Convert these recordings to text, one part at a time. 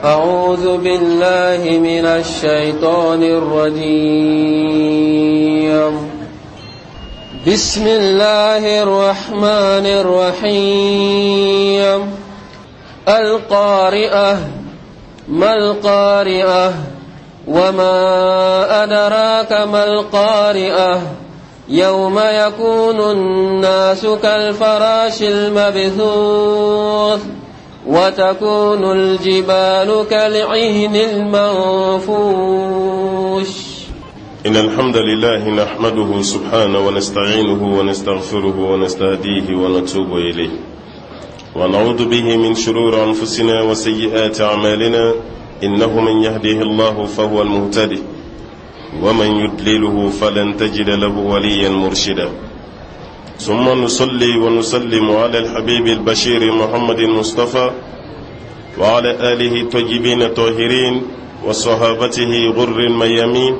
أعوذ بالله من الشيطان الرجيم بسم الله الرحمن الرحيم القارئة ما القارئة وما أدراك ما القارئة يوم يكون الناس كالفراش المبثوث وتكون الجبال كالعهن المنفوش إن الحمد لله نحمده سبحانه ونستعينه ونستغفره ونستهديه ونتوب إليه ونعوذ به من شرور أنفسنا وسيئات أعمالنا إنه من يهده الله فهو المهتدي ومن يدلله فلن تجد له وليا مرشدا ثم نصلي ونسلم على الحبيب البشير محمد المصطفى وعلى آله الطيبين الطاهرين وصحابته غر الميامين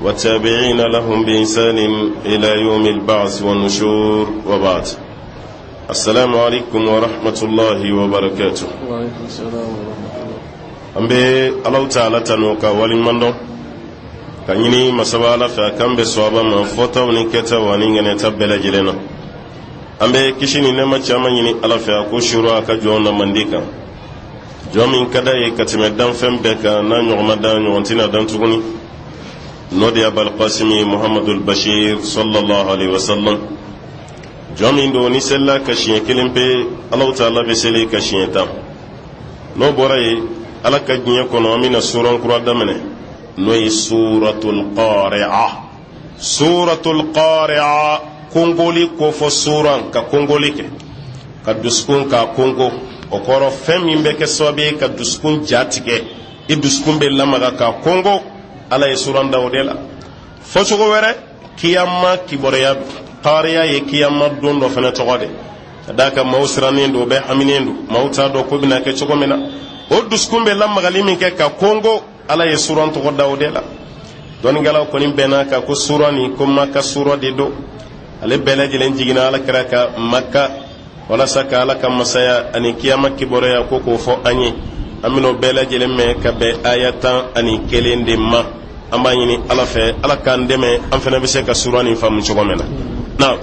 والتابعين لهم بإحسان إلى يوم البعث والنشور وبعد السلام عليكم ورحمة الله وبركاته وعليكم السلام ورحمة الله an bɛ Alahu taala tanu ka waleɲuman dɔn ka ɲini masaba ala fɛ a k'an bɛn sawaba ma fɔtaw ni kɛtaw ani ŋɛnɛta bɛɛ lajɛlen na an bɛ kisi ni nɛɛma caman ɲini ala fɛ a k'o suuru a ka jɔn na mandi kan jɔn min ka d'a ye ka tɛmɛ danfɛn bɛɛ kan n'a ɲɔgɔn ma dan ɲɔgɔn tɛna dan tuguni n'o de ye abalkasimi muhamadul bashir sallallahu alaihi wasallam jɔn min don n'i selila ka siɲɛ kelen pe Alahu taala bɛ seli ka siɲɛ tan n'o bɔra yen ala ka diɲɛ kɔnɔ an bɛna suran kura daminɛ n'o ye suratul qari'a suratul qari'a kongoli kofɔ suran ka kongoli kɛ ka dusukun k'a kongo o kɔrɔ fɛn min bɛ kɛ sababu ye ka dusukun ja tigɛ i dusukun bɛ lamaga k'a kongo ala ye suran da o de la fɔcogo wɛrɛ kiyama kibaruya qari'a ye kiyama don dɔ fana tɔgɔ de ka d'a kan maaw sirannen don bɛɛ haminen don maaw t'a dɔn ko bɛna kɛ cogo min na o dusukun bɛ lamagali min kɛ ka kongo ala ye suran tɔgɔ da o de la dɔnnikɛlaw kɔni bɛnna kan ko suran nin ko maka sura de don ale bɛɛ lajɛlen jiginna ala kira kan maka walasa ka ala ka masaya ani kiyama kibaruya ko k'o fɔ an ye an bɛn'o bɛɛ lajɛlen mɛn ka bɛn aya 11 de ma an b'a ɲini ala fɛ ala k'an dɛmɛ an fana bɛ se ka sura nin faamu cogo min na naam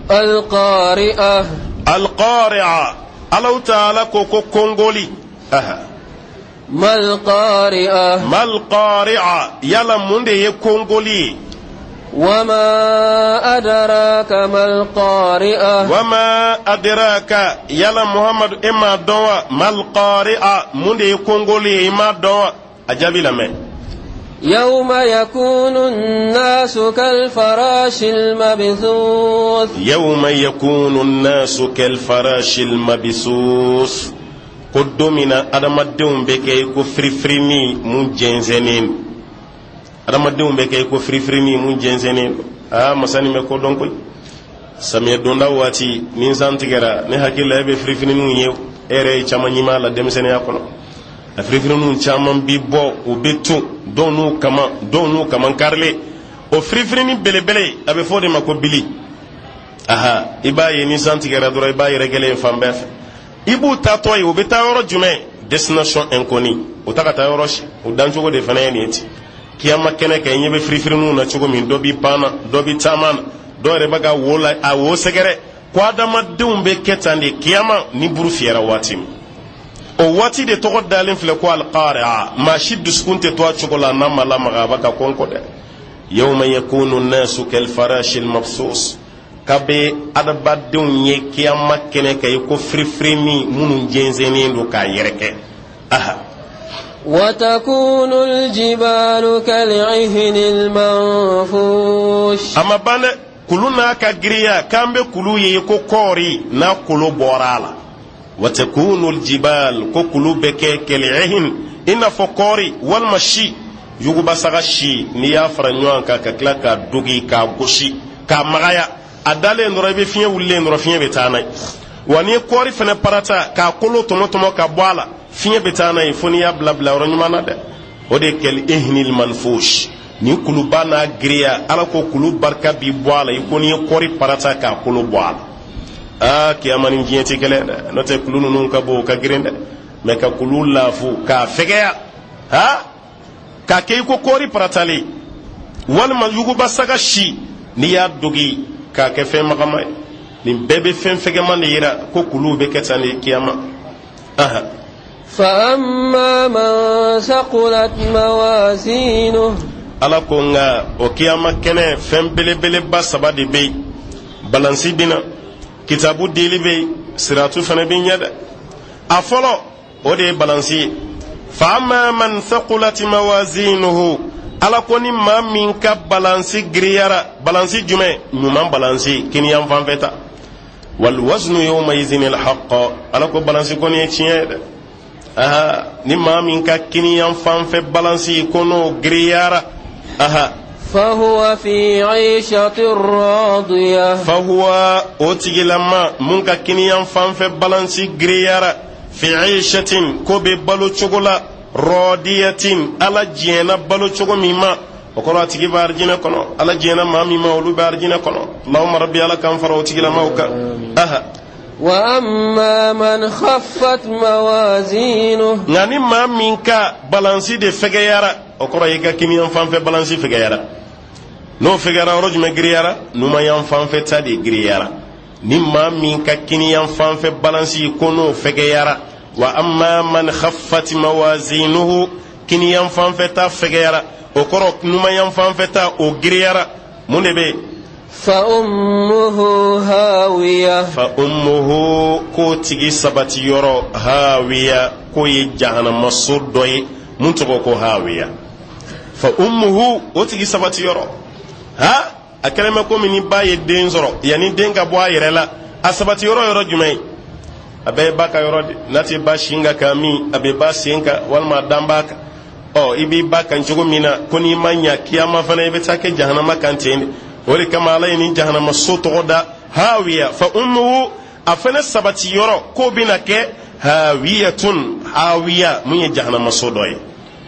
alqari'a alqari'a Alahu taala ko ko kongoli aha malqari'a malqari'a yala mun de ye kongoli ye wama adraka malqari'a wama adraka yala muhammadu e m'a dɔn wa malqari'a mun de ye kongoli ye i m'a dɔn wa a jaabi lamɛn يوم يكون الناس كالفراش المبثوث يوم يكون الناس كالفراش المبثوث ko don min na adamadenw bɛ kɛ i ko firifirinin mun jɛnsɛnnen don adamadenw bɛ kɛ i ko firifirinin mun jɛnsɛnnen don aa masa nin bɛ ko dɔn koyi samiyɛ donda waati ni san tigɛra ne hakili la e bɛ firifirininw ye e yɛrɛ ye caman ɲimi a la denmisɛnninya kɔnɔ a firifirininw caman bi bɔ u bɛ tun dɔw n'u kaman dɔw n'u kaman karilen o firifirinin belebele a bɛ fɔ o de ma ko bili aha i b'a ye ni san tigɛra dɔrɔn i b'a yɛrɛkɛlen ye fan bɛɛ fɛ i b'u taatɔ ye u bɛ taa yɔrɔ jumɛn destination inconnue u ta ka taa yɔrɔ si u dancogo de fana ye nin ye ten kiyama kɛnɛ kan i ɲɛ bɛ firifirininw na cogo min dɔ b'i pan na dɔ b'i taama na dɔw yɛrɛ bɛ ka wo la a wo sɛgɛrɛ ko adamadenw bɛ kɛ tan de kiyama ni buru fiyɛra waati min o waati de tɔgɔ dalen filɛ ko alqari'a maa si dusukun tɛ to a cogo la n'a ma lamaga a bɛ ka kɔnkɔ dɛ yawma yakunu nasu kalfarashi almabthus k'a bɛ adamadenw ye kiyama kɛnɛ kan i ko firifirinin minnu jɛnsɛnnen don k'a yɛrɛkɛ aha وتكون الجبال كالعهن المنفوش a ma ban dɛ kulu n'a ka giriya k'an bɛ kulu ye ko kɔɔri n'a kolo bɔra a la watakunu aljibal ko kulu bɛ kɛ kal'ihin i n'a fɔ kɔɔri walima si yugubasaga si n'i y'a fara ɲɔgɔn kan ka tila k'a dogi k'a gosi k'a magaya a dalen dɔrɔn i bɛ fiɲɛ wulilen dɔrɔn fiɲɛ bɛ taa n'a ye wa n'i ye kɔɔri fana parata k'a kolo tɔmɔ tɔmɔ ka bɔ a la fiɲɛ bɛ taa n'a ye fo n'i y'a bila bila yɔrɔ ɲuman na dɛ o de ye kal'ihinil manfush ni kuluba n'a giriya ala ko kulu barika bi bɔ a la i ko n'i ye kɔɔri parata k'a kolo bɔ a la aa kiyama ni diɲɛ tɛ kelen dɛ n'o tɛ kulu ninnu ka bon u ka girin dɛ Mɛ ka kulu laafu k'a fɛgɛya, ha, k'a kɛ i ko kɔɔri paratalen walima yuguba saga si, n'i y'a dogi k'a kɛ fɛn magama ye. Nin bɛɛ bɛ fɛn fɛgɛman de yira ko kuluw bɛ kɛ tan de kiyama. Aha. فأما من ثقلت موازينه. Ala ko nka o kiyama kɛnɛ, fɛn belebeleba saba de bɛ yen: balansi bɛ na, kitabu dili bɛ yen, siratu fana bɛ ɲɛ dɛ. A fɔlɔ, o de ye balansi ye. Fa amma man thaqulat mawazinuhu, Ala ko ni maa min ka balansi giriyara. Balansi jumɛn? Ɲuman balansi, kiniyan fanfɛ ta. Wal waznu yawma izin al haqq, Ala ko balansi kɔni ye tiɲɛ ye dɛ. Aha, ni maa min ka kiniyan fanfɛ balansi ko n'o giriyara, aha. فهو في عيشة راضية. Fahuwa, o tigilama mun ka kiniyan fanfɛ balansi giriyara, fi ishatin, ko bɛ balo cogo la, rɔdiyatin, Ala diɲɛna balo cogo min ma. O kɔrɔ, a tigi bɛ arijinɛ kɔnɔ. Ala diɲɛna maa min ma, olu bɛ arijinɛ kɔnɔ. Allahumma rabbi, Ala k'an fara o tigilamaw kan. Aha. وأما من خفت موازينه. Nka ni maa min ka balansi de fɛgɛyara, o kɔrɔ i ka kiniyan fanfɛ balansi fɛgɛyara. N'o fɛgɛyara, yɔrɔ jumɛn giriyara? Numayan fanfɛ ta de giriyara. Ni maa min ka kiniyan fanfɛ balansi ko n'o fɛgɛyara, wa amma man khaffat mawazinuhu, kiniyan fanfɛ ta fɛgɛyara, o kɔrɔ numayan fanfɛ ta o giriyara, mun de bɛ yen? فأمه هاوية. Fa ummuhu, k'o tigi sabati yɔrɔ, hawiya, k'o ye jahanamaso dɔ ye mun tɔgɔ ko hawiya. Fa ummuhu, o tigi sabati yɔrɔ, ha, a kɛlen bɛ komi ni ba ye den sɔrɔ, yanni den ka bɔ a yɛrɛ la, a sabati yɔrɔ, yɔrɔ jumɛn ye? A bɛɛ ye ba ka yɔrɔ de. N'a tɛ ba sin kan k'a min, a bɛ ba sen kan walima a dan b'a kan. Ɔ, i b'i ba kan cogo min na, ko n'i ma ɲa kiyama fana, i bɛ taa kɛ jahanama kan ten de. O de kama Ala ye nin jahanama so tɔgɔ da hawiya. Fa ummuhu, a fana sabati yɔrɔ k'o bɛna kɛ hawiyatun, hawiya mun ye jahanama so dɔ ye.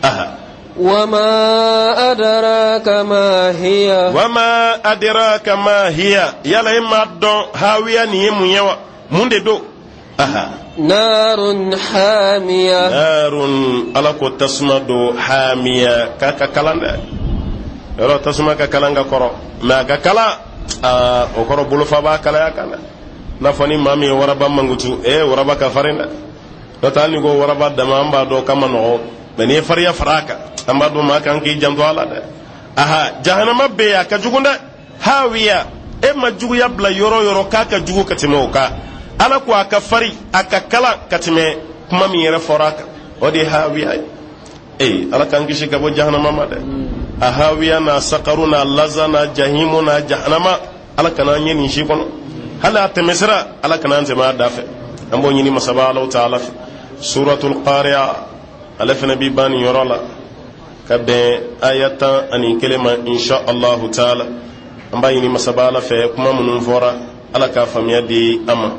Aha. وما أدراك ما هي. Wama adraka ma hiya, yala e m'a dɔn hawiya nin ye mun ye wa? Mun de don? Aha. نار حامية. Narun, Ala ko tasuma do, hamiya, k'a ka kalan dɛ. Yɔrɔ tasuma ka kalan ka kɔrɔ, mɛ a ka kalan aa, o kɔrɔ bolofa b'a kalaya kan dɛ. N'a fɔ ni maa min ye waraba mankutu, ee, waraba ka farin dɛ. N'o tɛ, hali ni ko waraba dama, an b'a dɔn k'a ma nɔgɔ, mɛ n'i ye farinya fara a kan, an b'a dɔn maa kan k'i janto a la dɛ. Aha, jahanama bɛ yen, a ka jugu dɛ. Hawiya, e ma juguya bila yɔrɔ yɔrɔ k'a ka jugu ka tɛmɛ o kan. Ala ko a ka fari, a ka kalan ka tɛmɛ kuma min yɛrɛ fɔra a kan, o de ye hawiya ye. Ee, Ala k'an kisi ka bɔ jahanama ma dɛ. A hawiya n'a sakaru n'a laza n'a jahimu n'a jahanama, Ala kana an ye nin si kɔnɔ. Hali a tɛmɛsira, Ala kana an tɛmɛ a da fɛ. An b'o ɲini masaba Alaw taala fɛ. Suratul Qari'a, ale fana bi ban nin yɔrɔ la ka bɛn aya 11 ma, insha Allahu taala. An b'a ɲini masaba Ala fɛ, kuma minnu fɔra, Ala k'a faamuya di an ma.